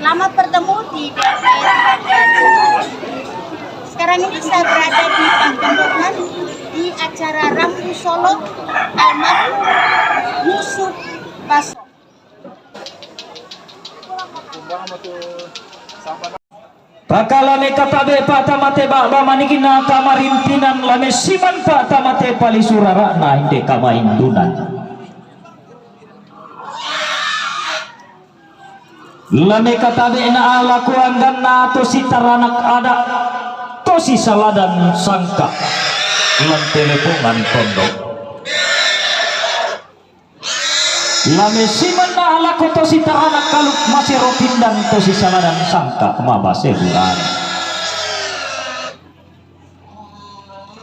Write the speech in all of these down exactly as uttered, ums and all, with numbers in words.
Selamat bertemu di D P Raga Jumat. Sekarang ini saya berada di Pakendokan di acara Rambu Solo almarhum Yusuf Baso. Pakala me katabe pa tamate baba maniki na kamarintinan, lame siman pa tamate palisurara na inde kamaindunan. Lame katabe na ala ko angganna to si taranak ada, to si saladan sangka, lan telepongan tondok. Lame siman na ala ko to si taranak kaluk masero pindan to si saladan sangka mabase bulan.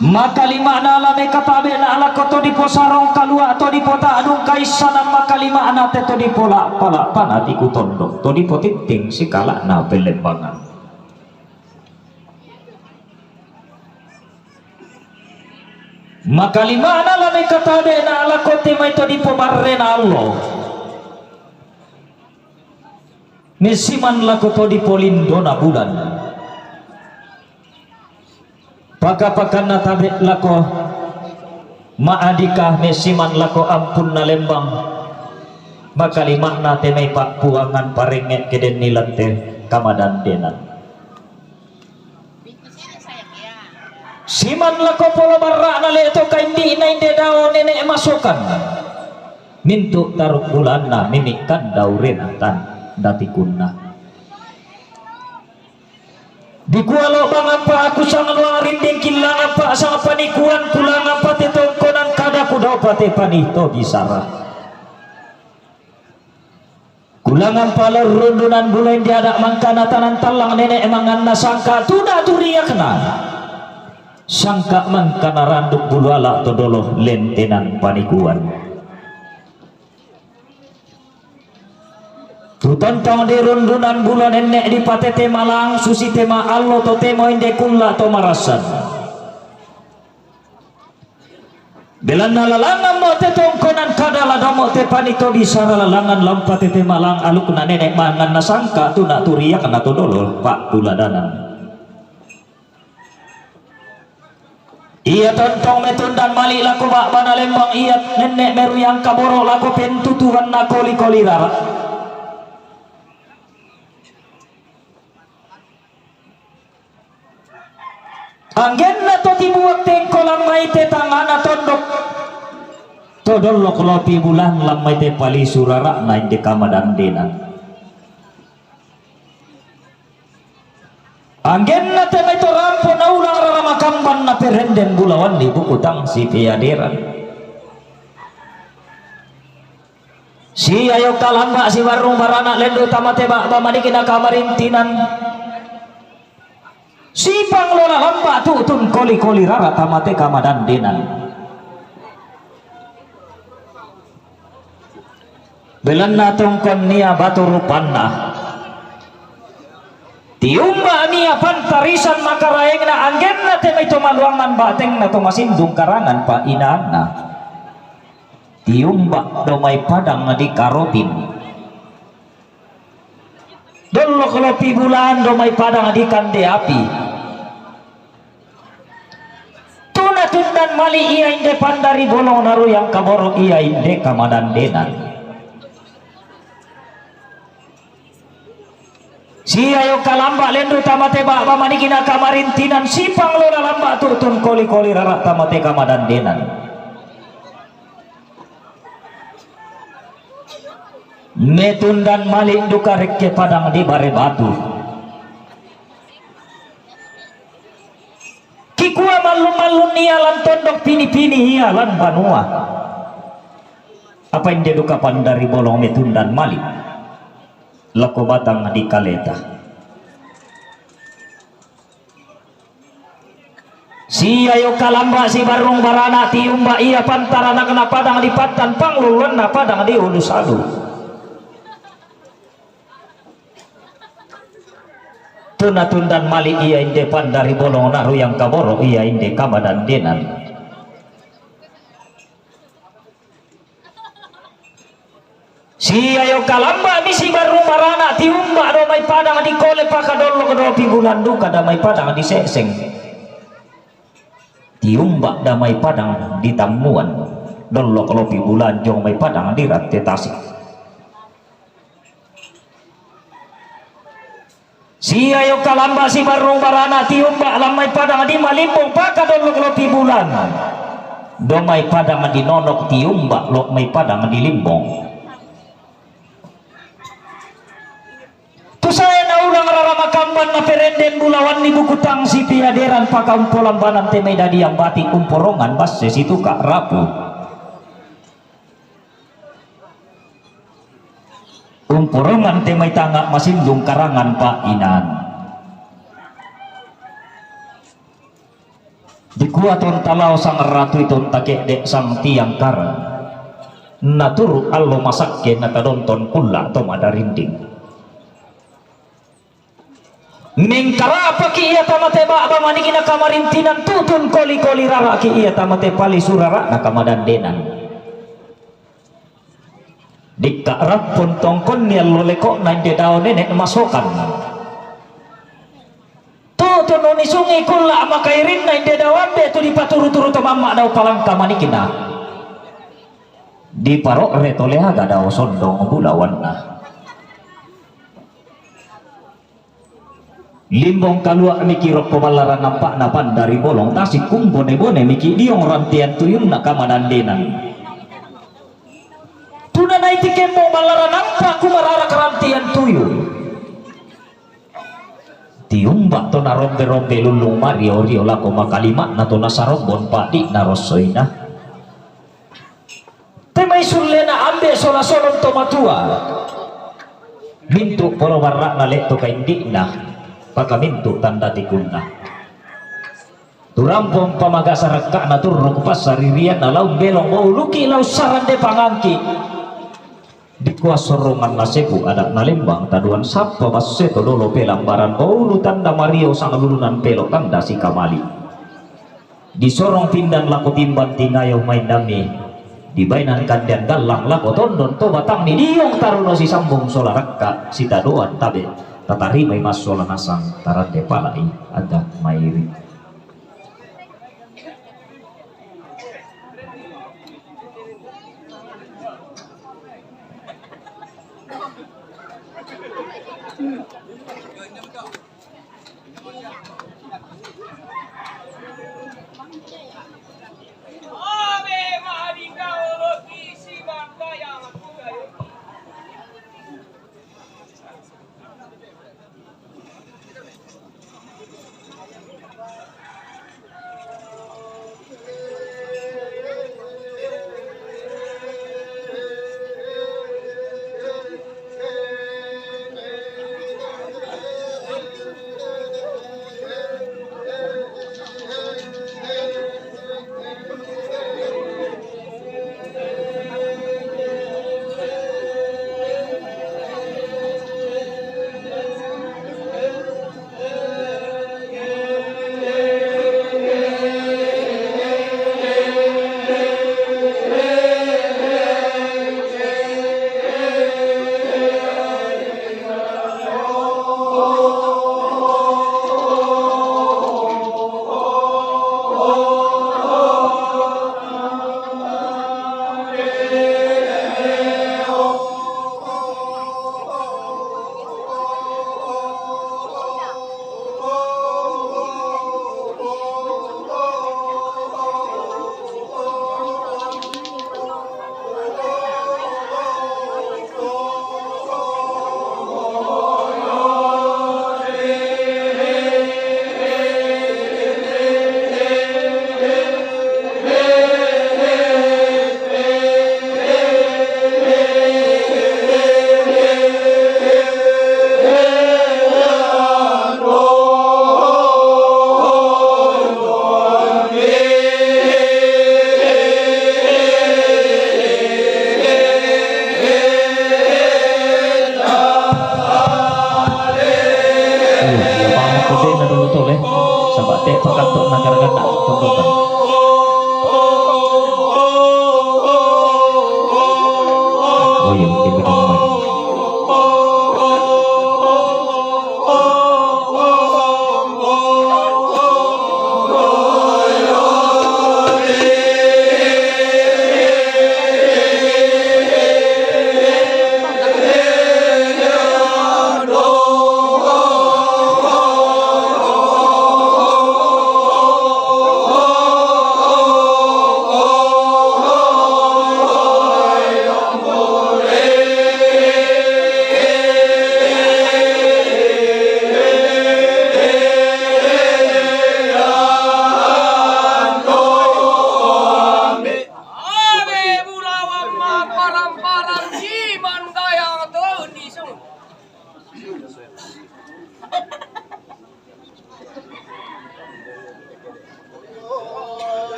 Makalimana lame katabe na ala ko to dipo sarong kalua to dipo tadung kaisanan, makalimana te to dipo la pala panati ku tondok to dipo tinting sikala na pelembangan. Makalimana lame katabe na ala ko te mai to dipo barre na allo. Mesiman lako to dipo lindo na bulan. Pakapakanna tabe lako maadika mesiman lako ampun na lembang. Makalimana te mai papuangan parenge keden ni lante kamadandenan. Siman lako polo barra na leto kaindi na inde dao nene masokan. Mintu taruk bulanna mimikan daurena tan datikunna. Dikua lo bangampa aku sangaluang rinding killangampa sangpanikuan kulangampa te tongkonan kada kudaopa te panito bisara. Kulangampa lo rundunan bula inde ada mangkana tanan tallang nene manganna sangka tuda turiakna. Sangka mangkana randuk bulu ala to dolo lentenan panikuan. Tutontong di rundunan bula nenne dipatete malang susi tema allo to temo inde kulla to marasan. Belanna lalangan mo te tongkonan kada lada mo te panito bisara lalangan lampa te te malang aluk na nene mangan na sangka tu na turiak na to dolo pak tuladanan. Ia tontong metundan mali lako bak bana lembang ia nenne meruyang kaboro lako pentutuhan na koli koli rara. Anggenna to tibuak tengko lammai te tangana tondok. To dollok lopi bulan lammai te palisu rara na inde kamadandenan. Anggenna te mai to rampo na ulang rara makamban na perenden bulawan di buku tang si peaderan. Si ayo kalamba si barrung barana lendu tamate bak bamaniki na kamarintinan. Sipang lola lamba tutun koli koli rara tamate kamadandenan. Belanna tongkon nia batu rupanna. Tiumba nia pantarisan makaraengna anggenna te mai to maluangan batengna to masindung karangan pa inanna. Tiumba do mai padang di karobin. Dollok lopi bulan do mai padang di kande api. Tuna tundan mali ia inde pandari bolong naru yang kaboro ia inde kamadandenan. Si ayo kalamba lendu tamate bak bamaniki na kamarintinan sipang lola lamba tutun koli koli rara tamate kamadandenan. Metundan mali duka rekke padang di bare batu. Kikua mallun-mallun ia lan tondok pini-pini ia lan banua. Apa inde duka pandari bolong metundan mali. Lako batang di kaleta. Si ayo kalamba si barrung barana tiumba ia pantaranakna padang di pattan panglulunna padang di ulu salu. Tuna tundan mali ia inde pandari bolong naru yang kaboro ia inde kamadandenan. Si ayo kalamba misi barrung barana tiumba do mai padang di kole paka dollok lopi bulan duka da mai padang di seseng. Tiumba da mai padang di tammuan dollok lopi bulan jong mai padang di rante tasik. Sia yo kalamba si barrung barana tiumba lam mai padang di malimbong paka dollok lopi bulan. Do mai padang di nonok tiumba lok mai padang di limbong. Tu saya na ulang rara makamban na perenden bulawan ni buku tang si piaderan paka umpolambanan te mai dadi ambati umporongan basse si tuka rapu. Umporongan te mai tanga masindung karangan pa inan. Dikua ton talao sang ratu iton take dek sang tiang karang. Naturu allo masakke nakadonton kulla to madarinding. Mengkarapaki ia tamate baba maniki na kamarintinan tutun koli-koli raraki ia tamate palisu rara na kamadandenan. Dikka rappon tongkon ni allo lekok na inde dao nenek masokan. Tutun uni sungi kulla makairin na inde dao ambe tu dipaturu-turu to mamma dao palangka manikina. Diparokre to leaga dao sondong bulawanna. Limbong kalua miki rokko ballaran ampa'na pandari bolong tasik kumbone-bone miki diong rantean tuyunna kamadandenan. Tuna naiti kemmo ballaran ampa kumararak rantean tuyun. Tiumba to narombe-rombe lullung mario-rio lako makalima'na to nasarombon pa'di'na rossoina. Te mai sullena ambe sola solon to matua. Mintu polo barra'na letto kaindi'na, paka mintu tanda tikunna. Turampong pamagasa rakka'na turruk passaririanna laung belong bau luki laung sarande pangangki. Dikua sorronganna sepu ada'na lembang taduan sappa basse to dolo pelambaran bau lu tanda mario sanglulunan pelo tanda sikamali. Disorong pindan lako timban tingayo maindanmi, dibainan kandean gallang lako tondon to batangmi diong taruno sisambung sola rakka sitadoan tabe tatarimai massola nasang tarande pala'i ada mairi.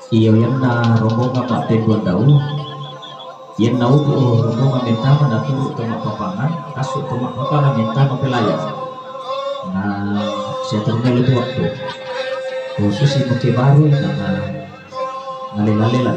Iyo, iyanna rombongan mappenduang daun. Iyanna upu rombongan mentama naturu to mappapangan, asu to mappapangan mentama pelayan. Na siatur melo tu waktu. Khusus i muke baru na, na lela-lela.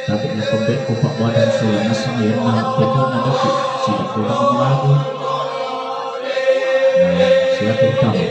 Tapi na kombekku pabbadan sula nasang iyanna pendonna doku sida kurang melagu. Nah, silaturahmi.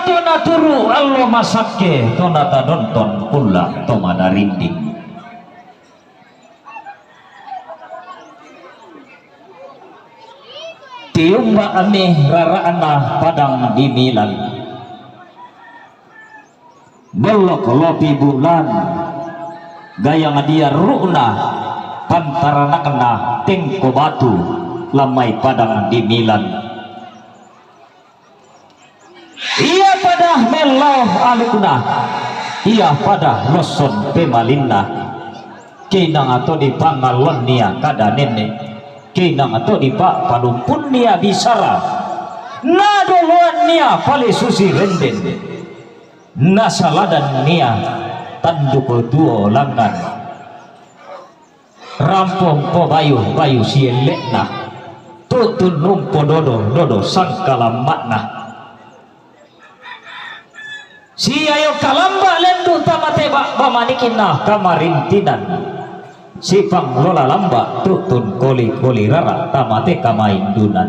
Naturu allo masakke to natanonton kulla to manarinding. Tiumba' mi rara'na padang di Milan. Dollok lopi bulan, gayang diarru'na pantaranakna tengko batu lan mai padang di Milan. Ia pada mellao alukna, ia pada losson pemalinna. Keinang to dipangallonnia kada nenne', keinang to dipa'palumpunnia bisara, nadoloannia pale susi renden, nasaladannia tanduk tuo langngan. Rampo umpobayu-bayu sielle'na, tu'tun umpododo-dodo sangkalamma'na. Siayo kalamba' lendu' tama te ba'ba manikinna kamarintinan. Sipanglola lamba' tu'tun koli-koli rara' tama te kamaindunan.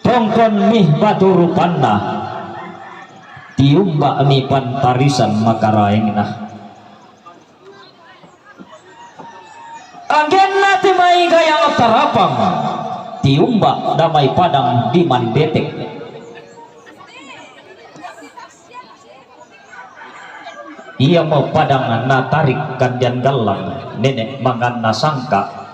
Tongkon mi batu rupanna, tiumba' mi pantarisan makaraengna. Anggenna te mai gayang tarapang, tiumba' damai padang di mandetek. Iamo padang natarik kandian gallang, nene' manganna sangka'.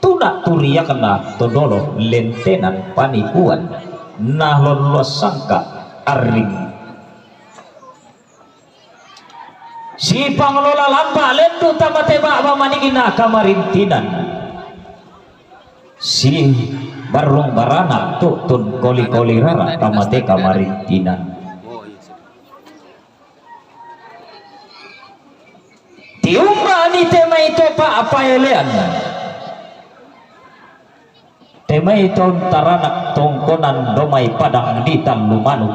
Tuna turiakna to dolo lentenan panikuan, nalolloas sangka' arring. Sipanglola lamba' lendu' tama te ba'ba manikinna kamarintinan. Sibarrung barana' tu'tun koli-koli rara' tama te kamarintinan. Tiumba' mi te mai to pa'paelean, te mai to untaranak tongkonan domai padang di tallu manuk.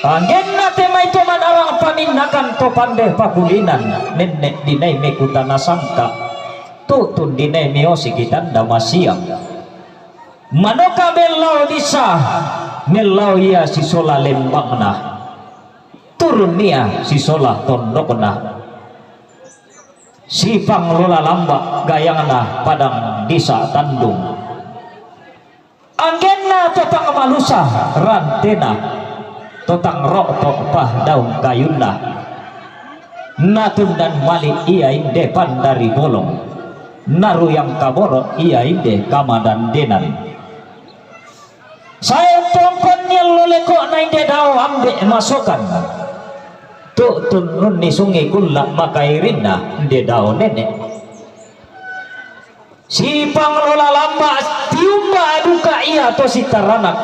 Anggenna te mai to manarang paminnakan to pande pakulinan, nenne' dinai mekutana sangka', tu'tun dinai meosiki tanda masiang. Manoka mellao disa, mellao ia sisola lembangna, turun ia sisola tondokna. Sipanglola lamba' gayangna padang disa tandung. Anggenna to tang malusa rantena, to tang ro'to' pa daun kayunna. Natundan mali' ia inde pandari bolong, naruyang kaboro' ia inde kamadandenan. Sae tongkon niallo leko'na inde dao ambe' masokan, tu'tun nunni sungi kulla' makairinna inde dao nene'. Sipanglola lamba' tiumba' duka ia to sitaranak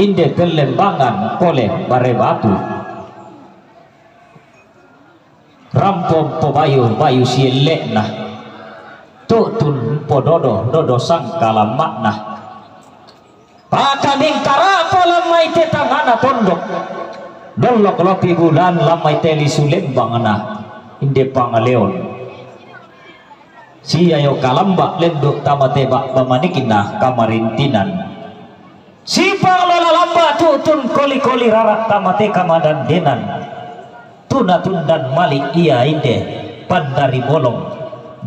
inde pellembangan pole bare batu. Rampo umpobayu-bayu sielle'na, tu'tun umpododo-dodo sangkalamma'na. Pakamengkara'pa lan mai te tangngana tondok, dollok lopi bulan lan mai te lisu lembangna inde pangaleon. Siayo kalamba' lendu' tama te ba'ba manikinna kamarintinan. Sipanglola lamba' tu'tun koli-koli rara' tama te kamadandenan. Tuna tundan mali' ia inde pandari bolong,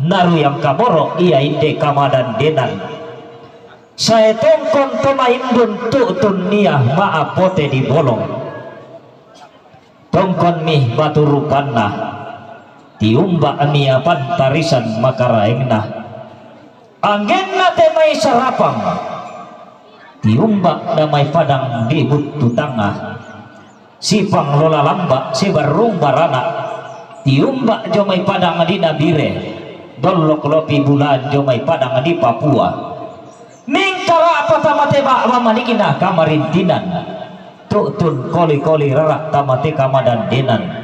naruyang kaboro' ia inde kamadandenan. Sae tongkon to maindun tu'tun nia ma'apote di bolong. Tongkon mi batu rupanna, tiumba' mi ia pantarisan makaraengna. Anggenna te mai sarapang, tiumba' damai padang di buttu tangnga. Sipanglola lamba' sibarrung barana', tiumba' jomai padang di Nabire, dollok lopi bulan jomai padang di Papua. Mengkara'pa tama te ba'ba manikinna kamarintinan, tu'tun koli-koli rara' tama te kamadandenan.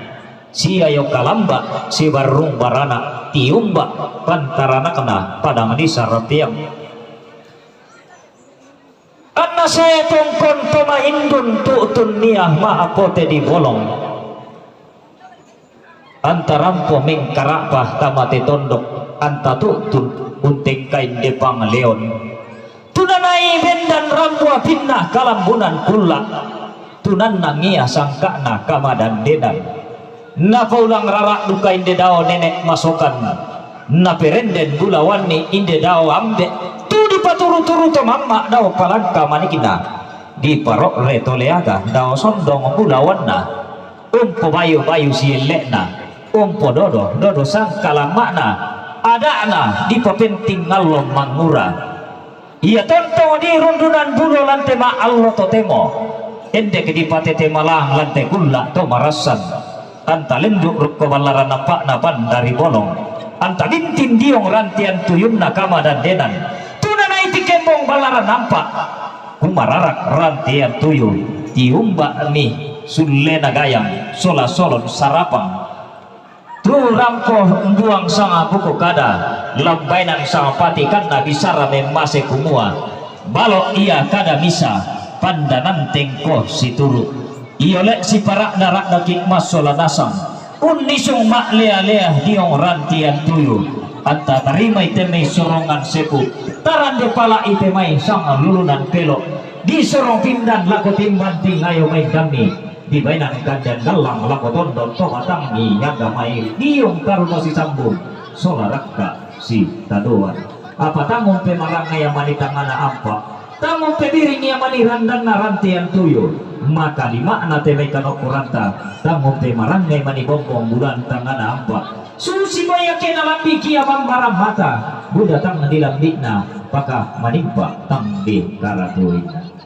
Siayo kalamba' sibarrung barana', tiumba' pantaranakna padang di Sarapeang. Anna sae tongkon to maindun tu'tun nia ma'apote di bolong. Anta rampo mengkara'pa tama te tondok, anta tu'tun untengkai inde pangaleon. Tunana Bendan rambu apinna kalambunan kulla', tunannang ia sangka'na kamadandenan. Napaulang rara' duka inde dao nene' masokan, naperenden bulawanni inde dao ambe', tu dipaturu-turu to mamma' dao palangka manikna, diparo're to leaga dao sondong bulawanna, umpobayu-bayu sielle'na, umpododo-dodo sangkalamma'na, ada'na dipapenting allo mangura. Ia tontong dirundunan bulo lan te ma'allo totemo. Endek dipatete malang lan te kulla' to marassan. Anta lendu' rukko ballaran ampa'na pandari bolong. Anta bintin diong rantean tuyunna kamadandenan. Tunanai tikembong ballaran ampa'. Kumararak rantean tuyu. Tiumba'mi sullena gayang sola solon sarapang. Tu rampo mbuang sanga buku kada, lambainang sanga pati kanna bisara memmase kumua, balo' ia kada misa, pandanantengko situru'. Iole' sipara'da-ra'daki' massola nasang, unnisung ma'lea-lea diong rantian tuyu, anta tarimai te mai sorongan sepu, tarande pala'i te mai sanga lulunan pelo', disorong pindan lako timbanting ayo mai dammi. Dibainang kandan gallang lako tondon to batangngi nyanda mai diong taruno sisambung sola rakka sitadoan. Apa tangumpe marangngai amani tangngana ampa', tangumpe biringngi amani randanna rantean tuyu, maka lima'na te mai kanokkoranta, tangumpe marangngai mani bombong bulan tangngana ampa'. Susi bayakena lambi kia mambarang mata, buda tang dilambi'na, paka manimpa tang dikaratuinna.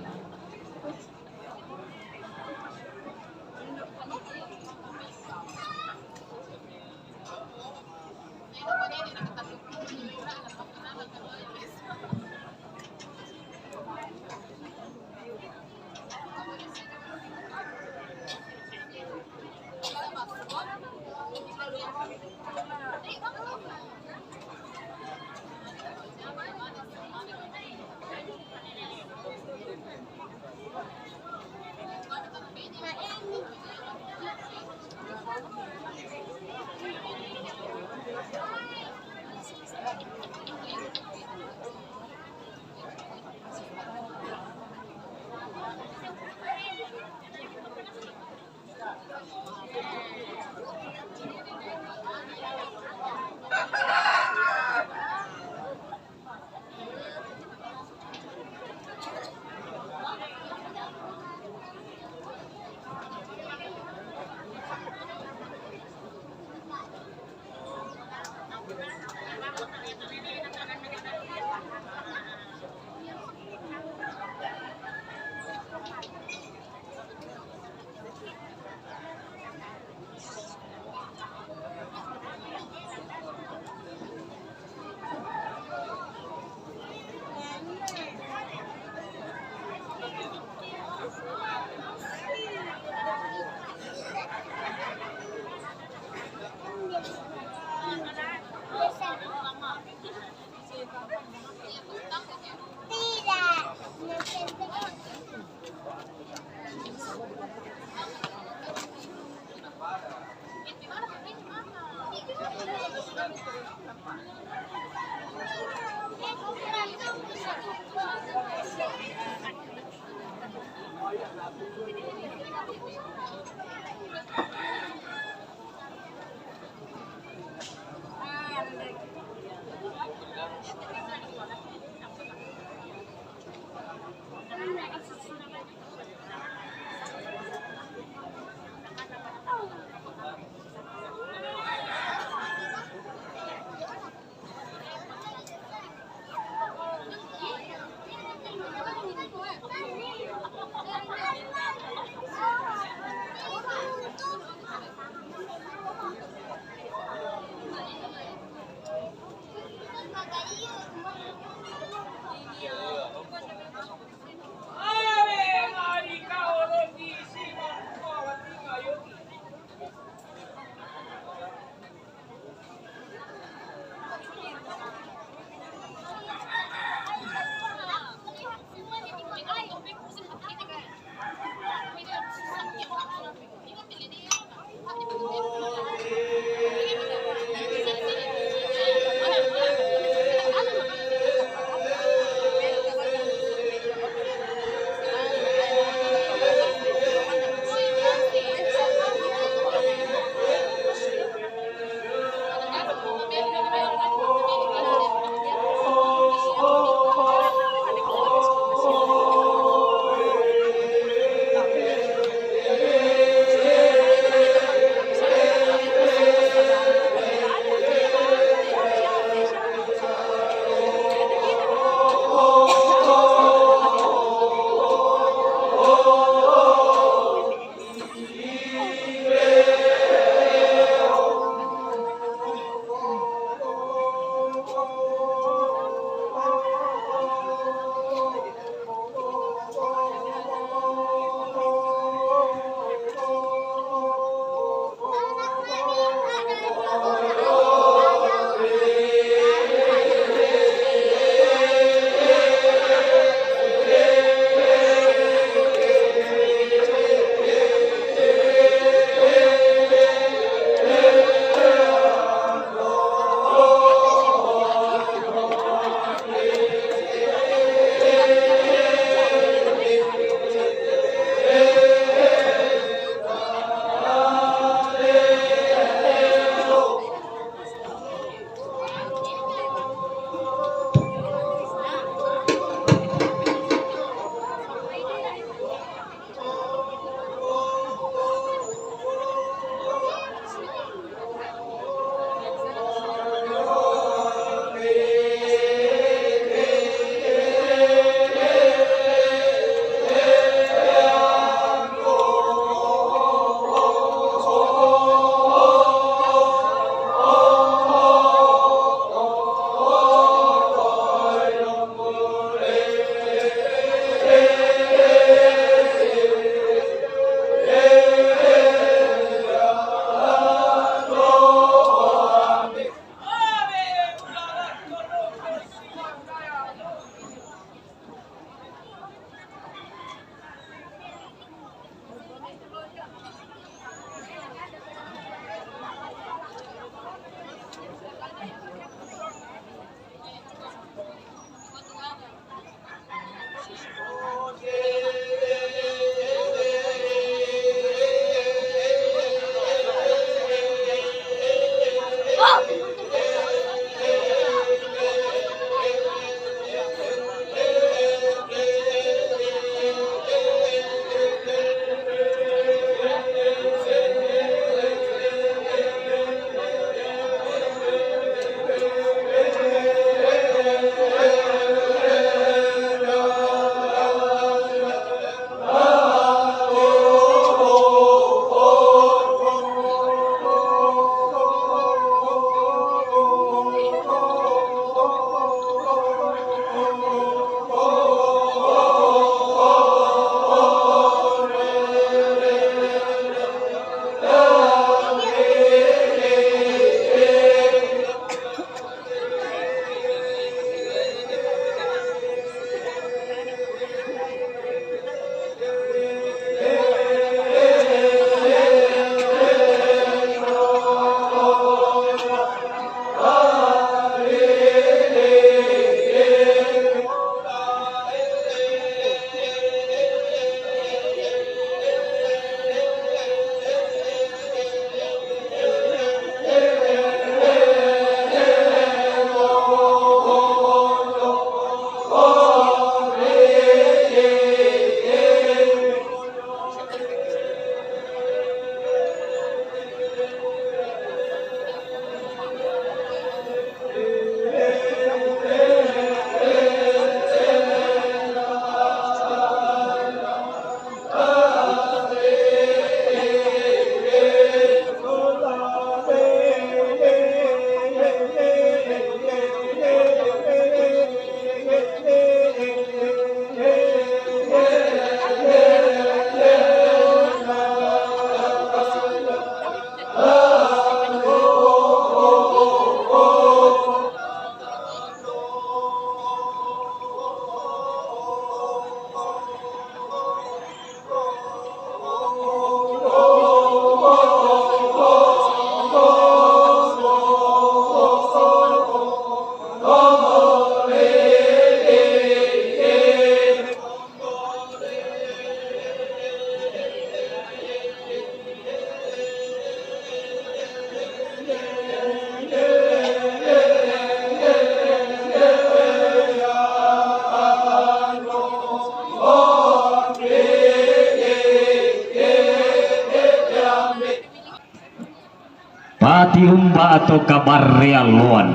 Umba to kabarrealloan.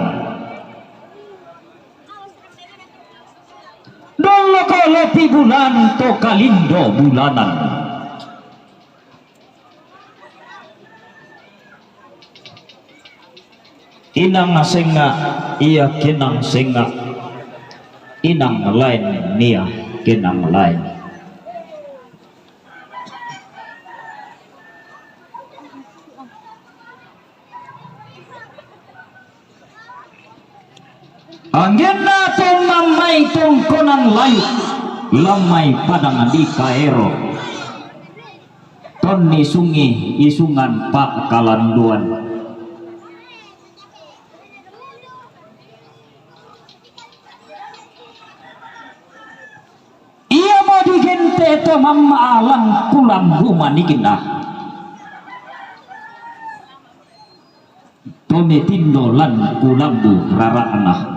Dollo ko lopi bulan to kalindo bulanan. Inang senga, ia kenang senga. Inang lain nia kenang lain. Anggenna to mammai tongkonan layuk, lammai padang di kaero. Tonni sungi isungan pakkalanduan. Ia mo digente to mamma alang kulambu manikna. To metindo lan kulambu rara'na.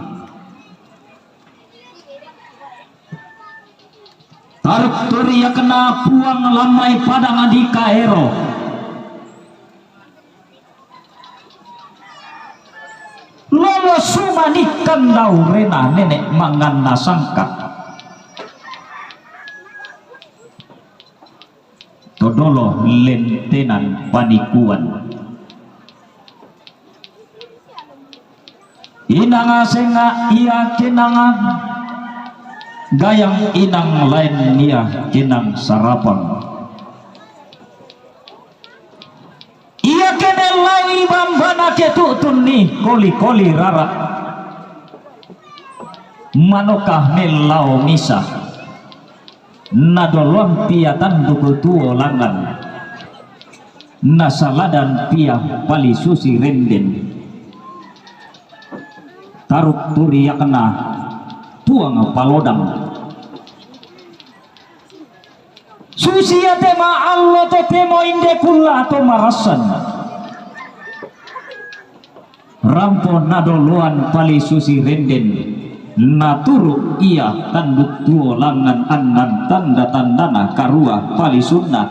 Taruk turiakna Puang lammai padang di kaero. Lolo sumanikkan daurena nenek manganna sangka. Todolo lentenan panikuan. Inang senga ia kenangan gayang inang lain ia kenang sarapang. Ia kene lawi bambana ketu'tunni koli-koli rara. Manokah mellao misa. Nadoloan pia tanduk tuo langan. Nasaladan pia palisusi renden. Taruk turiakna Puang palodang. Susi ia tema allo totemo inde kulla to marassan. Rampo nadoloan palisusi renden, naturu ia tanduk tuo langan annan tanda-tandana karua palisunna.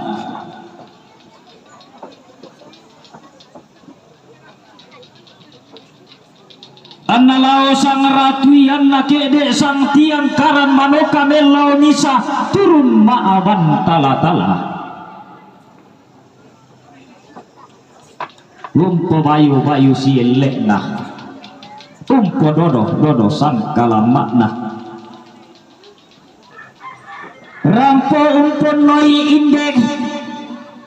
Anna lao sang ratuianna ke'de sang tiang karan manoka mellao misa turun ma'aban tala-tala. Umpobayu-bayu sielle'na, umpododo-dodo sangkalamma'na. Rampo umponnoi inde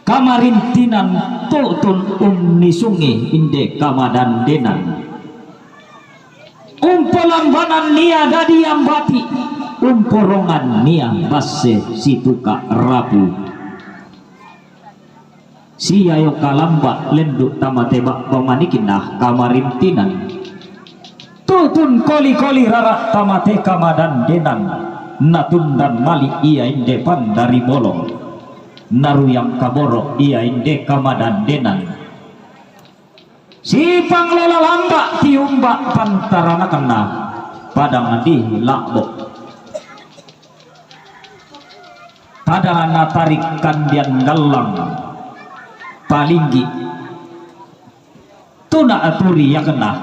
kamarintinan, tu'tun unnisungi inde kamadandenan. Umpolambanan nia dadi ambati, umporongan nia basse situka rapu. Siayo kalamba lendu' tama te ba'ba manikna kamarintinan. Tu'tun koli-koli rara tama te kamadandenan, natundan mali ia inde pandari bolong, naruyang kaboro ia inde kamadandenan. Sipanglola lamba tiumba pantaranakanna padang di la'bo. Pada natarik kandian gallang palinggi, tuna aturi yakna.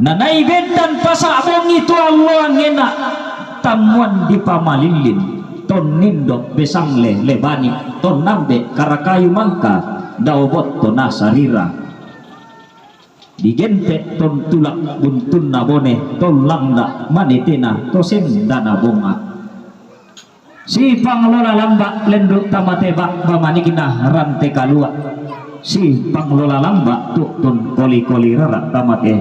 Nanai bendan pasa bongi tu alloangena tammuan di pamalillin, ton nindo besang le lebani, ton nambe karakayu mangka dao botto nasarira. Digente' ton tulak buntunna bone, ton langda manetena to sendana bonga. Sipanglola lamba lendu' tama te ba'ba manikna rante kalua. Sipanglola lamba tu'tun koli-koli rara tama te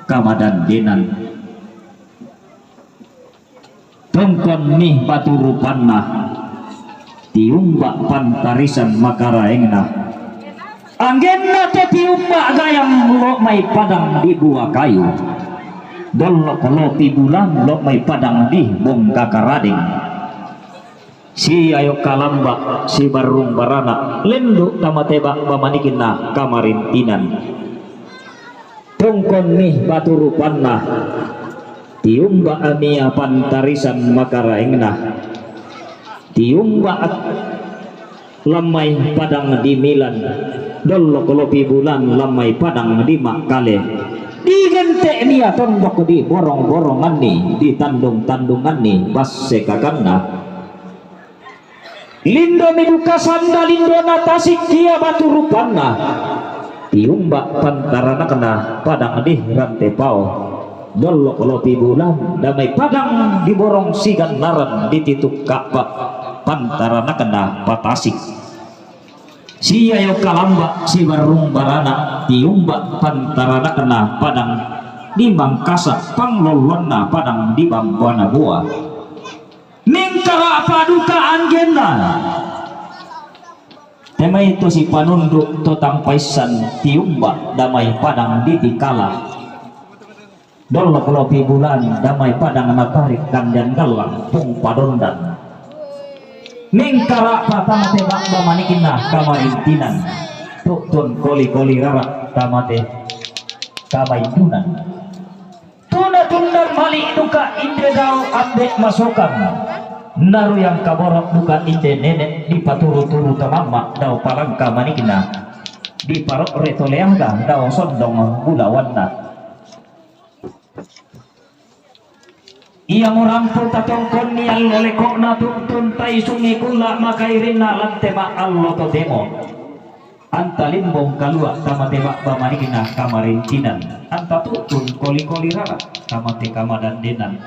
kamadandenan. Tongkon mi batu rupanna, tiumba pantarisan makaraengna. Anggenna to tiumba gayang lo' mai padang di bua kayu. Dollok lopi bulan lo' mai padang di bongka karadeng. Siayo kalamba sibarrung barana lendu' tama te ba'ba manikna kamarintinan. Tongkon mi batu rupanna, tiumba amia pantarisan makaraengna, tiumba lammai padang di milan, Dollok lopi bulan la mai padang di Makkale. Digente' nia tondok di borong-boronganni, di tandung-tandunganni, basse kakanna. Lindomi duka sanda lindona tasik kia batu rupanna. Tiumba pantaranakna padang di Rantepao. Dollok lopi bulan damai padang di borong sigannaran di tituk kappa pantaranakna patasik. Siayo kalamba sibarrung barana tiumba pantaranakna padang di Mangkasa panglolloanna padang di Bambuana Boa. Mingkara'pa duka anggenna. Temai to sipanundu' to tampaissan tiumba damai padang di Tikala. Dollok lopi bulan damai padang natarik kandian gallang pung padondan. Mingkara'pa tama te ba'ba manikinna kamarintinan. Tu'tun koli-koli rara' tama te kamaindunan. Tuna tundan mali' duka inde dao ambe' masokan. Naruyang kaboro' duka inde nene' dipaturu-turu tamamma dao palangka manikinna. Diparo're toleangga dao sondong bulawanna. Ia morampu tatongkonni allo leko'na tu'tun taisungi kulla' makairinna lantema allo totemo. Anta limbong kalua' tama te ba'ba manikinna kamarintinan, anta tu'tun koli-koli rara' tama te kamadandenan.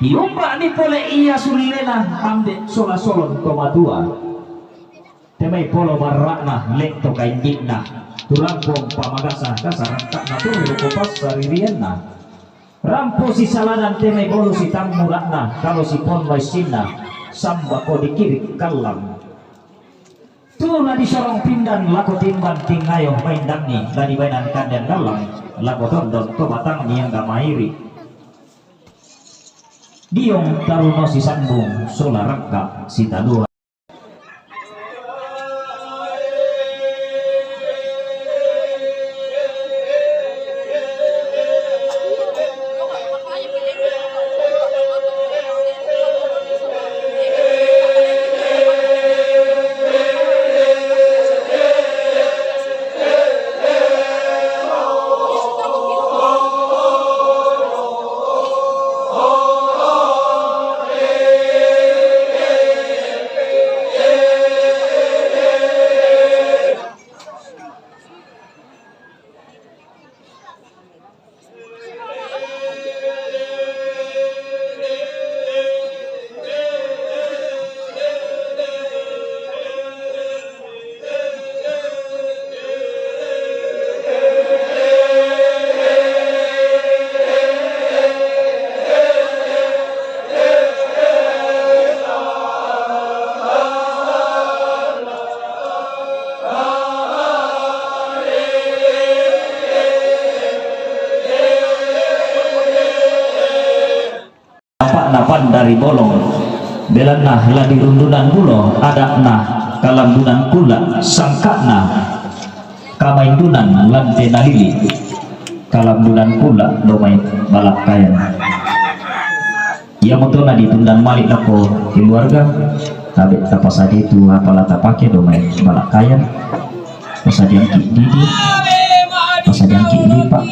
Tiumba'ni pole ia sullena ambe' sola-solon to matua. Temai polo barra'na le'to kaindi'na, turangkong pamagasa-gasa rangka'na turru' ko passaririanna. Rampo sisaladan temai bolu sitammura'na, kalo siponno issinna, sambako dikirik kallang. Tu nadisorong pindan lako timbang tingayo maindanni, la dibainan kandian gallang, lako tondon to batangni angga mairi'. Diong taruno sisambung sola rakka' sitalua. Tampa'na pandari bolong, belanna la dirundunan bulo, ada'na kalambunan kulla', sangka'na kamaindunan lante nalili, kalambunan kulla' domai balakkayan. Iamoto naditundan mali' lako keluarga, tabe' tapasadiai tu apa la tapake domai balakkayan, pasadiangki' didi, pasadiangki' lipa'.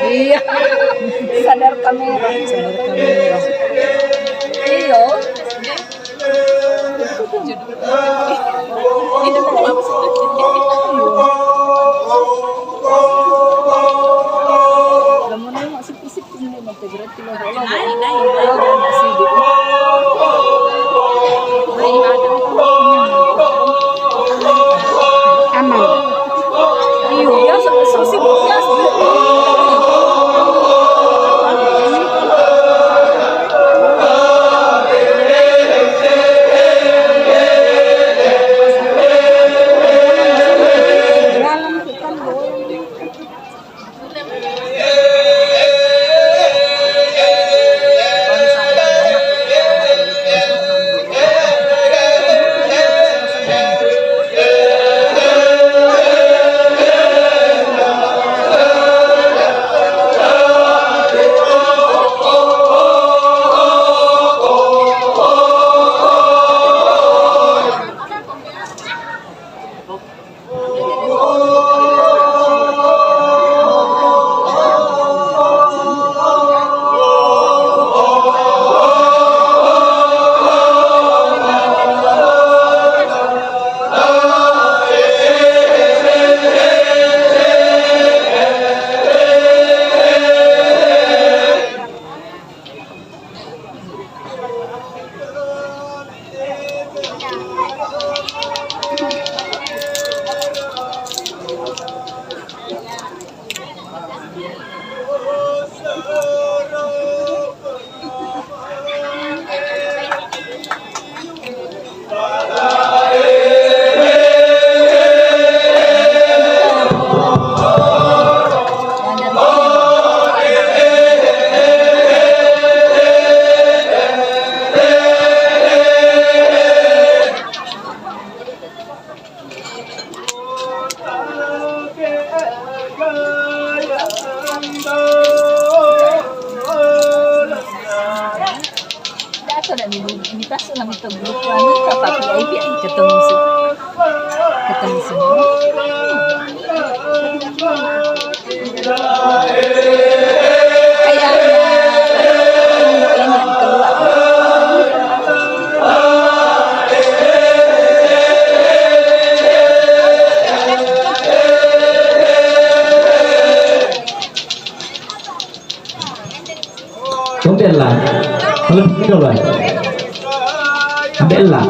Iya. Sadar kamera. Sadar kamera. Iyo. Lamun nengok sip-sip ini mah berarti lo. Aman. Iyo, biasa, sip-sip biasa. Dah, aku nak minum, minta sulam itu grup anu, ke papi I P I ketemu si, ketemu semua. Kayaknya yang keluar. Ambil lah. Kalau begitu lah. Ambil lah.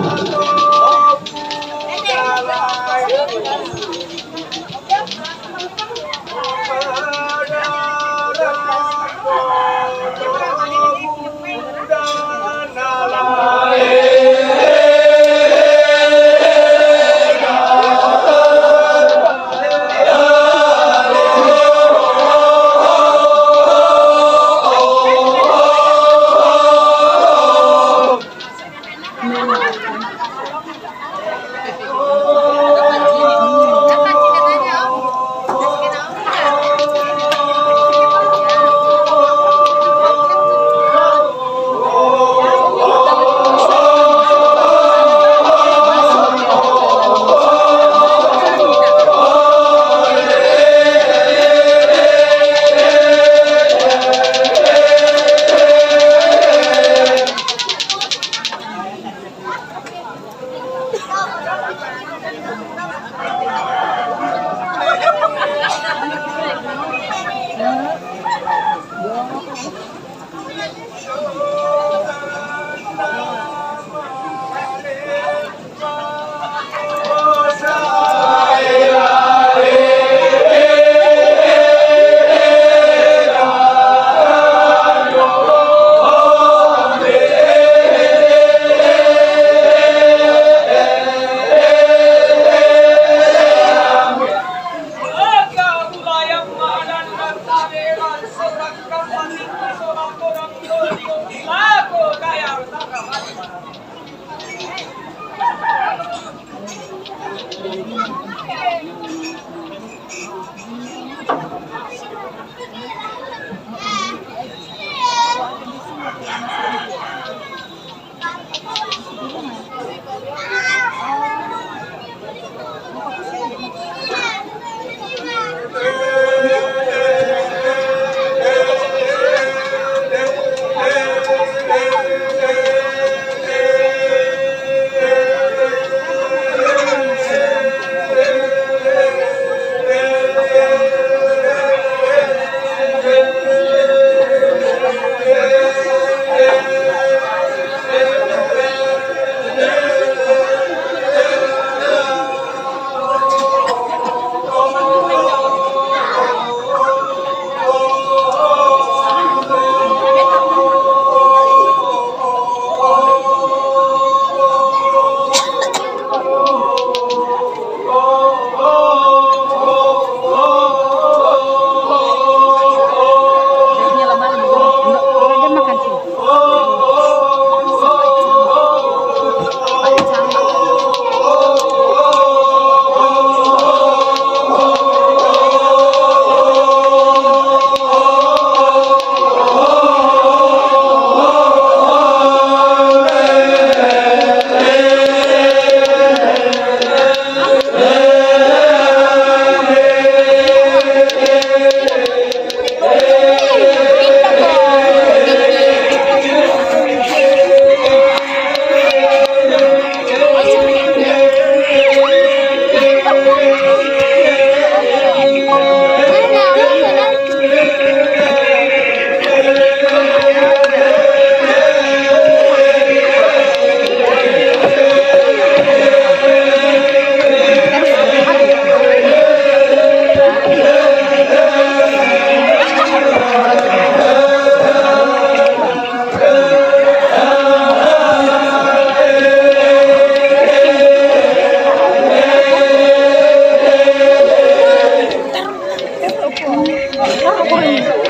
Budak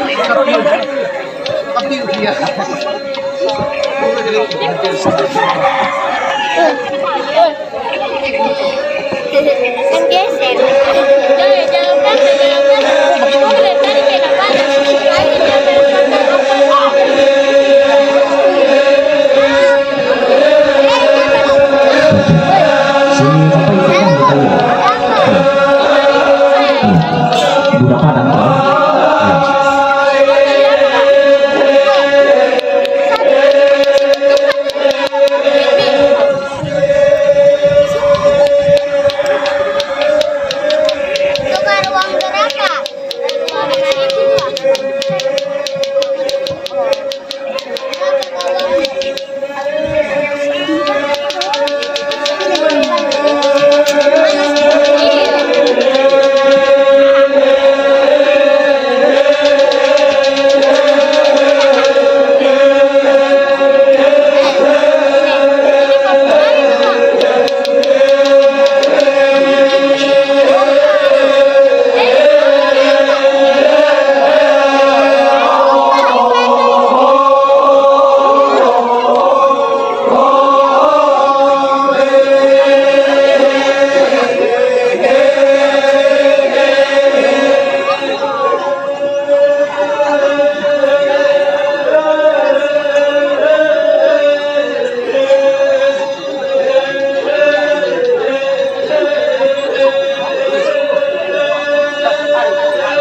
Padang, toh?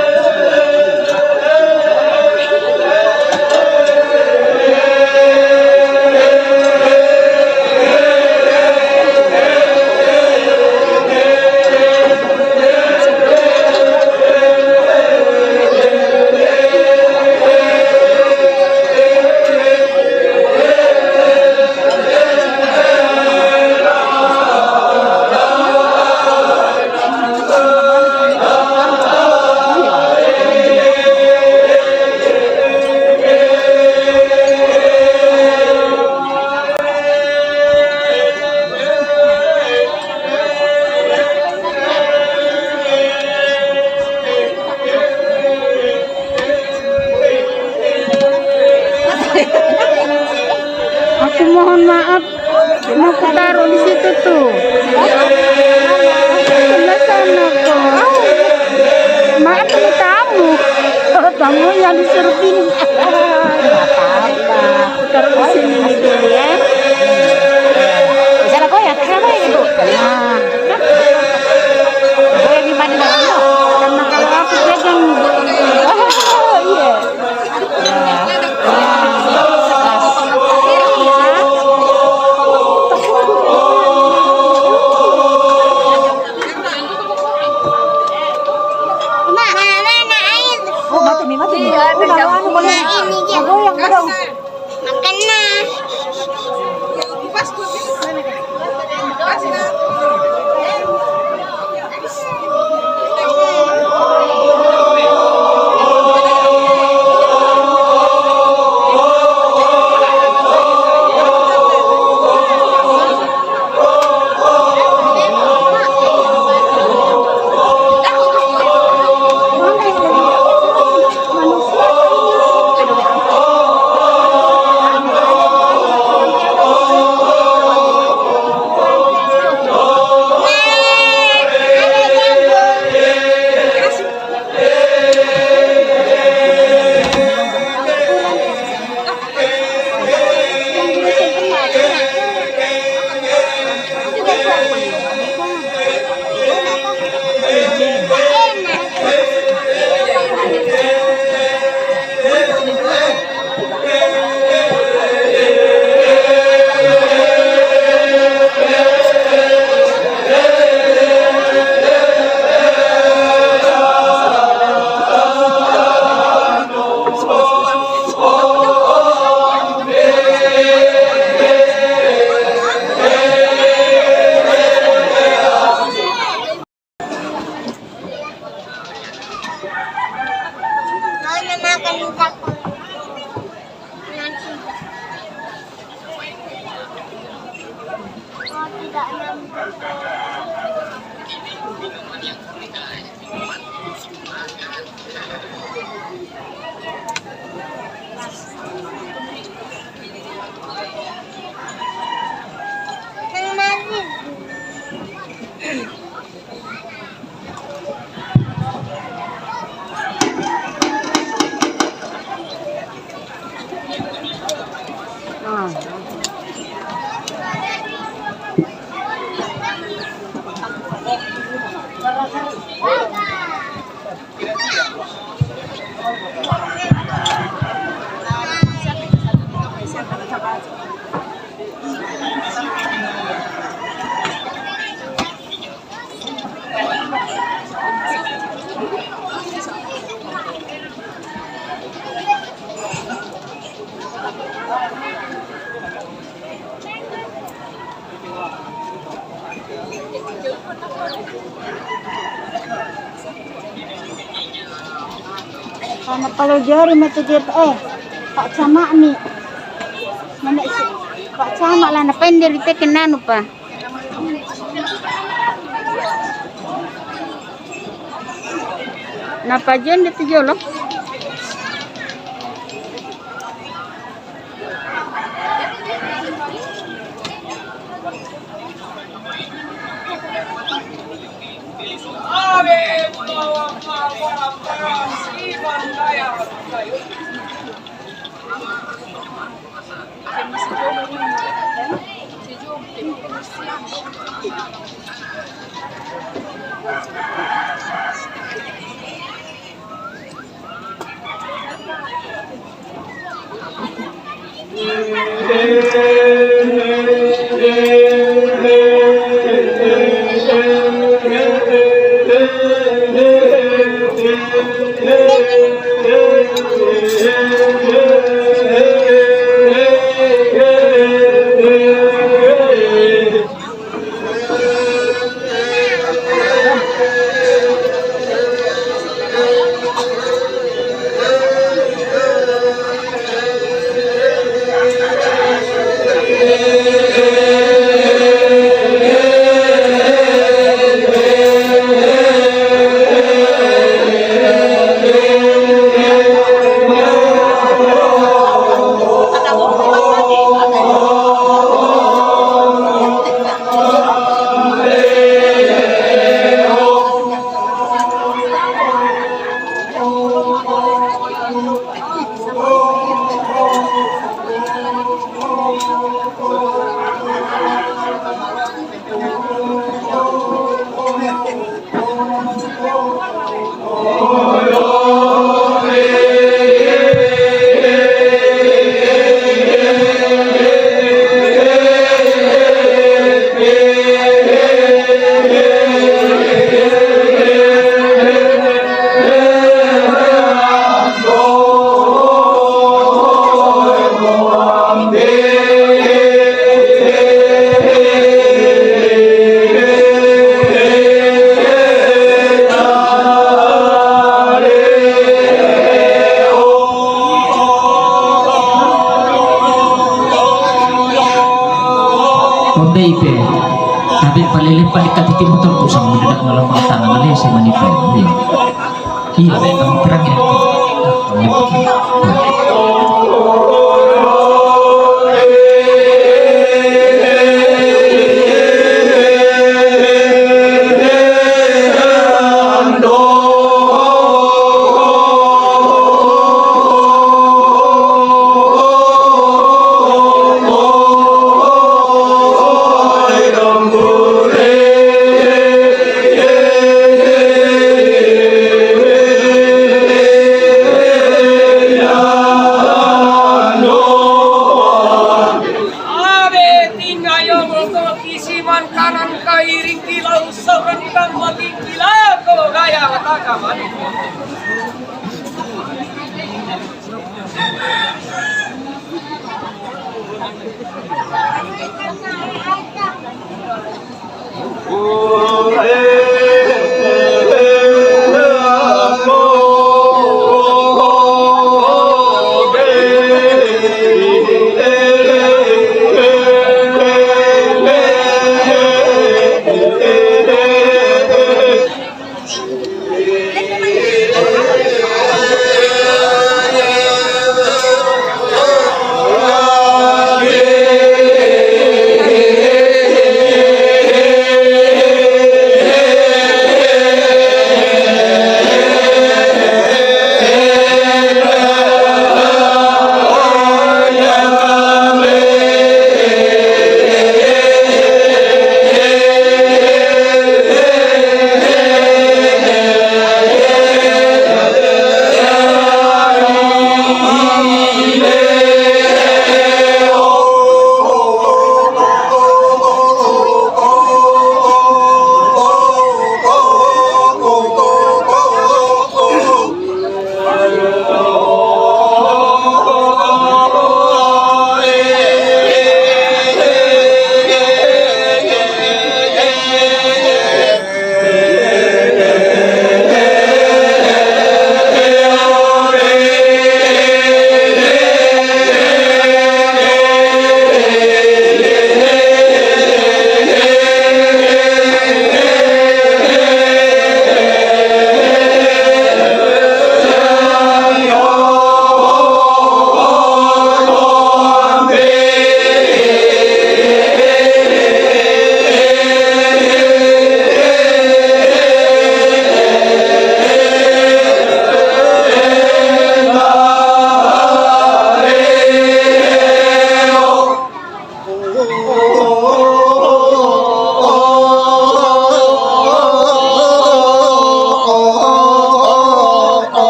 Aku mohon maaf, mau ku taruh di situ tuh. Sebelah sana tuh. Maaf, ini tamu. Tamunya disuruh pindah. Nggak apa-apa. Aku taruh di sini dulu ya. Bisa lah, kok ya, terserah ya gitu. Nah. Boleh di mana? Karena kalau aku pegang. Oh, iya. Oh, mati nih, mati nih. Udah, anu, boleh. Goyang, goyang. Makan, nah. Maunya makan capung. Nanti. Oh, tidak nyambung. Kana palo jari mata jep eh. Pak Camak ni. Mana si Pak Camak lah na pender te kenanu pa. Na pa jon de tu jolo. Onde ipe. Tapi palele pali katiti motor ku sama mendadak dalam mata na lese manipe. Iya. Iya, be, kamu terang ya.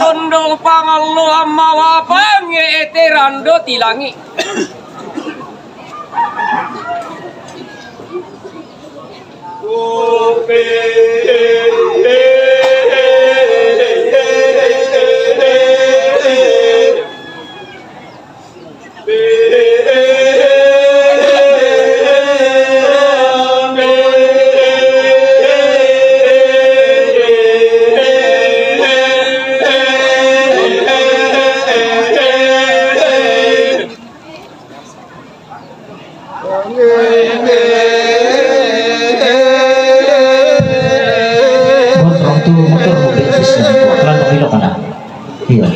Tondo pangalloang mawapang ete rando tilangi. Motor tu, motor mobil bis ni. Wah, kalau nak belok mana? Iya.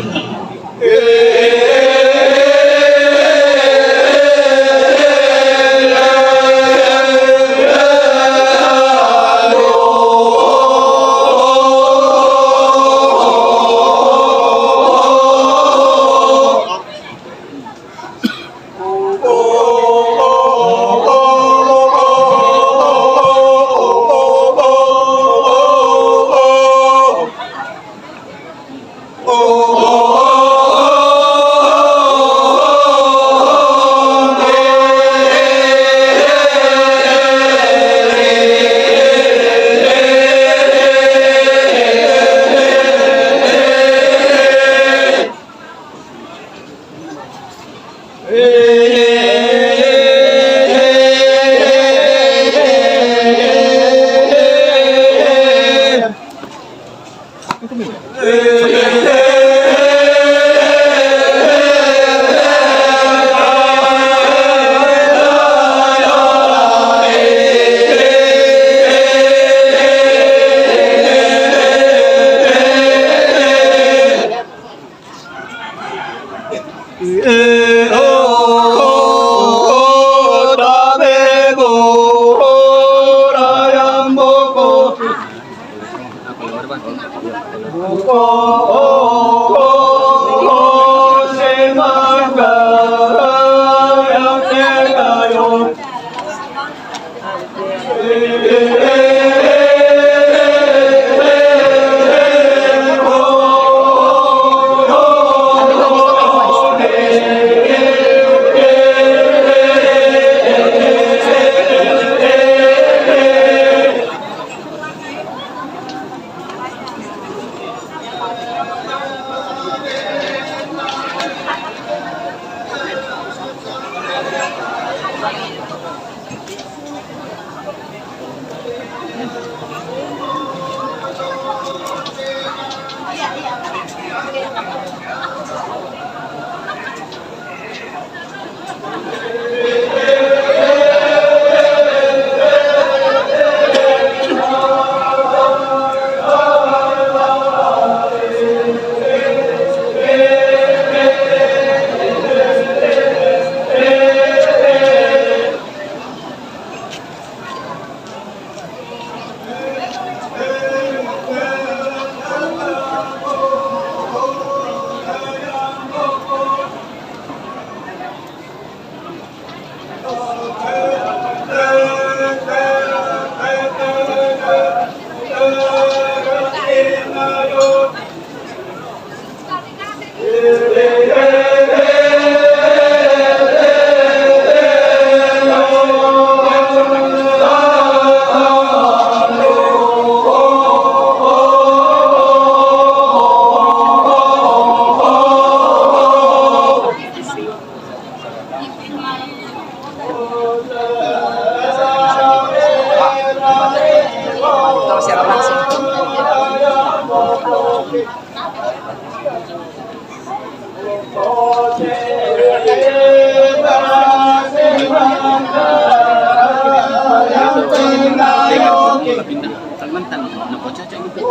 Kalimantan, nagkococok gitu.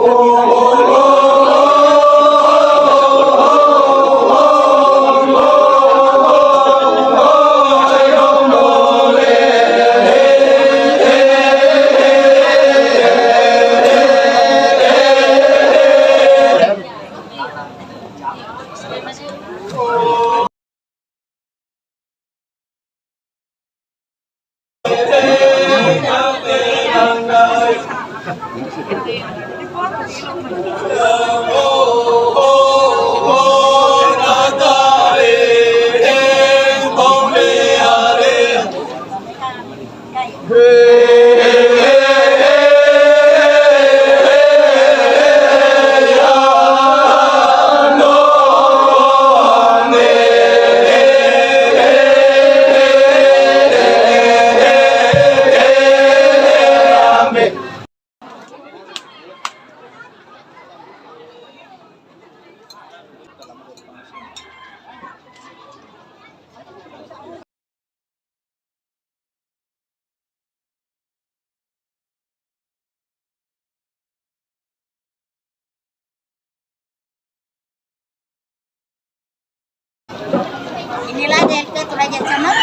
Inilah D L P Toraja Channel.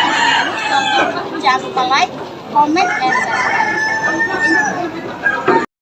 Jangan lupa like, comment, and subscribe. Thank